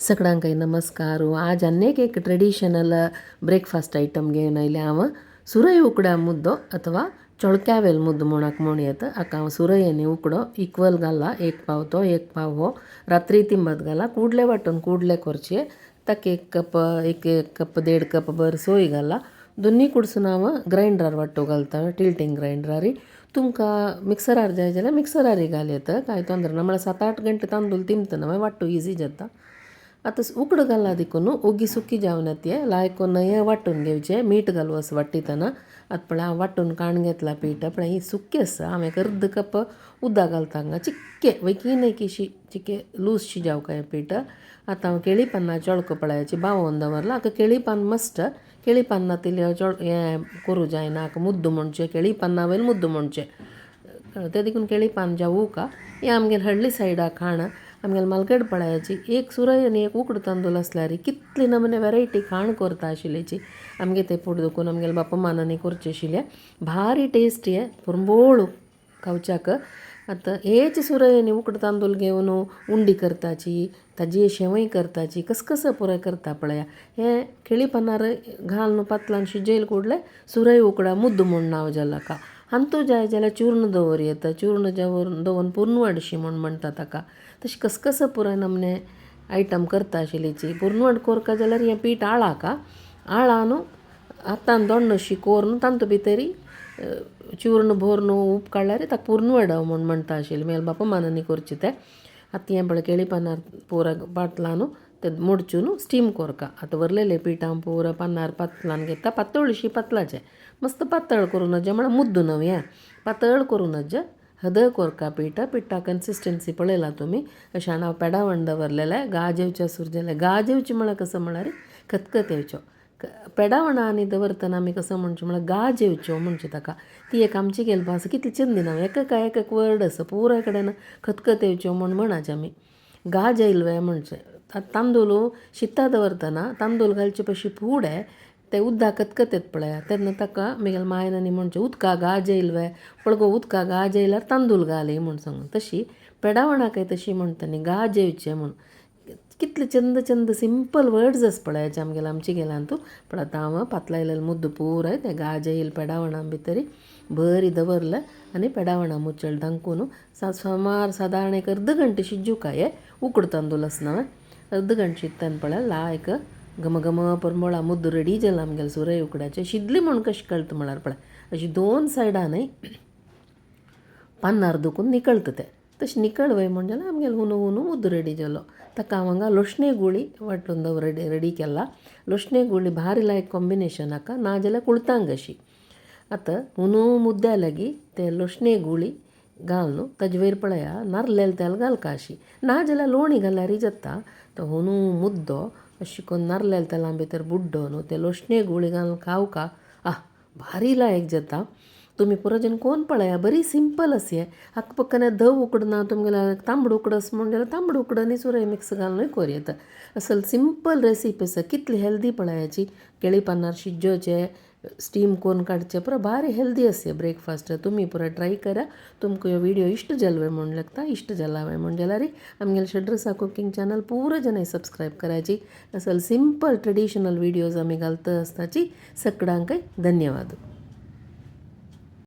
सगळ्यांकय नमस्कार. आज अनेक एक ट्रेडिशनल ब्रेकफास्ट आयटम घेवन आयलें हांव. सुरय उकड्या मुद्दो अथवा चोळक्यावेल मुद्दो म्हणक म्हणयत. हाका हांव सुरय आनी उकडो इक्वल घाला, एक पाव तो एक पाव हो. रात्री तिंबत घाला, ಕೂಡಲೇ वाटून ಕೂಡಲೇ ಕೊರ್ಚೆ. ताका एक कप, एक एक कप देड कप भर सोय घाला. दोन्ही कुडसून हांव ग्रायंडरार वांटू घालता, टिल्टींग ग्रायंडरार. तुमकां मिक्सरार जाय जाल्यार मिक्सरारय घाल येता, कांय तोंदर ना. म्हळ्यार 7-8 गंटे तांदूळ तिंबतना मागीर वांटू इजी जाता. आतां उकडो घाला देखून ओगी सुकी जावन येता. लायक नये वांटून घेवचें, मीठ घालूं असो वांट्टितना. आतां पळय हांव वांटून काण घेतला पीठ. पळय ही सुकी आसा. हांव एक अर्द कप उदक घालता हांगा, चिक्के वैकी नयकीशी चिके लूजशी जावंक हें पीठ. आतां हांव केळी पानां चोळको पळयाची बावोवन दवरला. हाका केळी पान मस्ट. केळी पान नातिल्लें चोळ हें करूं जायना. हाका मुद्दो म्हणचें, केळी पानां वयलें मुद्दो म्हणचें तें देखून केळी पान जावूका. हें आमगेले हळ्ळी सायडा खाण. आमगेले मालगड पळयाची एक सुरय आनी एक उकडो तांदूळ आसल्यार कितले नमूने वेरायटी खाण करता आशिल्ल्याची. आमगे ते फुडें देखून आमगेले बापा मानांनी करचें आशिल्लें. भारी टेस्टी हें पुरंबोळ खावच्याक. आतां हेच सुरय आनी उकडो तांदूळ घेवन उंडी करताची, ताजी शेवय करताची, कस कस पुराय करता पळया. हें केळी पानार घालून पातलान शिजयले कुडले सुरय उकडा मुद्दो म्हूण नांव जाला हाका. हांतू जाय जाल्यार चूर्ण दवर येता, चूर्ण दवरून पुर्नवडशी म्हूण म्हणटा ताका. तशें कसकस पुराय नमने आयटम करता आशिल्ल्याची. पुर्नवड कोरका जाल्यार हें पीठ आळाका आळान हातान दोण्णशी कोरून तांतू भितरी चूर्ण भरून उप काडल्यार ताका पुर्नवड म्हूण म्हणटा आशिल्लें. मेल बापा मानांनी करचें तें. आतां हें पळय केळी पानार पुरा पातलान तें मोडचून स्टीम कोरका. आतां वरलेलें पीठ हांव पुरा पानार पातलान घेता, पातळशी पातलाचें, मस्त पातळ करूं नजे, म्हळ्यार मुद्दो न्हय हें, पातळ करूं नजे, हद कोरका पीठ. पिठा कन्सिस्टन्सी पळयला तुमी. अशें हांव पेडावण दवरलेलें. गाज येवचें आसूर जाल्यार, गाज येवचें म्हळ्यार कसो म्हळ्यार खतखत येवचो. पेडावणां आनी दवरतना आमी कसो म्हणचें म्हळ्यार गाज येवच्यो म्हणचें ताका. ती एक आमची गेल भास कितली चंद दिना, एक एक वर्ड आसा पुराय कडेन खतखत येवच्यो म्हूण म्हणाचें आमी. गाज येयलो म्हणचें. आतां तांदूळ शिता दवरतना तांदूळ घालचे पशी फुडें ते उदक खतखतेत पळया, तेन्ना ताका मागीर मायन आनी म्हणचें उदका गाज येयलो पळय गो, उदका गाज येयल्यार तांदूळ घाल म्हूण सांगून. तशी पेडावणाकय तशी म्हणटा न्ही, गाज येवचें म्हूण. कितले चंद चंद सिंपल वर्ड्स आसा पळयाचे आमगेले आमचे गेल्यान तूं. पण आतां हांव पातलायलेले मुद्दो पुराय ते गाज येयल पेडावणा भितरी बरी दवरलें आनी पेडावणा मुचल धांकून सुमार सादारण एक अर्द घंटे शिजूका. हे उकड तांदूळ आसना, अर्द घंटे शिजताना पळय लायक घमघम परमळा मुद्दो रेडी जाला आमगेले सुरय उकड्याचे. शिजली म्हूण कशें कळटा म्हळ्यार पळय अशी दोन सायडानय पानार दुखून निकळटा तें. तशें निकळ वय म्हण जाल्यार आमगेलो हुनू हुनू मुद्दो रेडी जालो. ताका हांव हांगा लोशणे गुळी वांटून दवर रेडी रेडी केला. लोशणे गुळी भारी लायक कॉम्बिनेशन हाका, नाजाल्यार कुळतांग अशी. आतां हुनू मुद्द्या लागीं ते लोशणे गुळी घालून ताजे वयर पळया नारलेल तेल घालका अशी, नाजाल्यार लोणी घाल्यारय जाता. तो हुनू मुद्दो अशें करून नारलेल तेलां भितर बुड्डोवन ते लोशणे गुळी घालून खावका, आह भारी लायक जाता. तुमी पुरो जण कोण पळया, बरी सिंपल आसा हें. हाका पक्कन धव उकडो ना तुमगेल्या तांबडो उकडो आसा म्हूण जाल्यार तांबडो उकडो आनी सुरय मिक्स घालूनय करूं येता. असल सिंपल रेसिपी आसा, कितली हेल्दी पळयाची. केळी पानार शिजोवचें, स्टीम करून काडचें, पुरो भारी हेल्दी आसा ब्रेकफास्ट. तुमी पुरो ट्राय करा. तुमकां ह्यो विडियो इश्ट जालो म्हूण लागता. इश्ट जाला म्हूण जाल्यार आमगेले शेड्रसा कुकींग चॅनल पुरो जणांनी सबस्क्रायब करायची. असल सिंपल ट्रेडिशनल विडियोज आमी घालता आसताची. सगळ्यांकय धन्यवाद.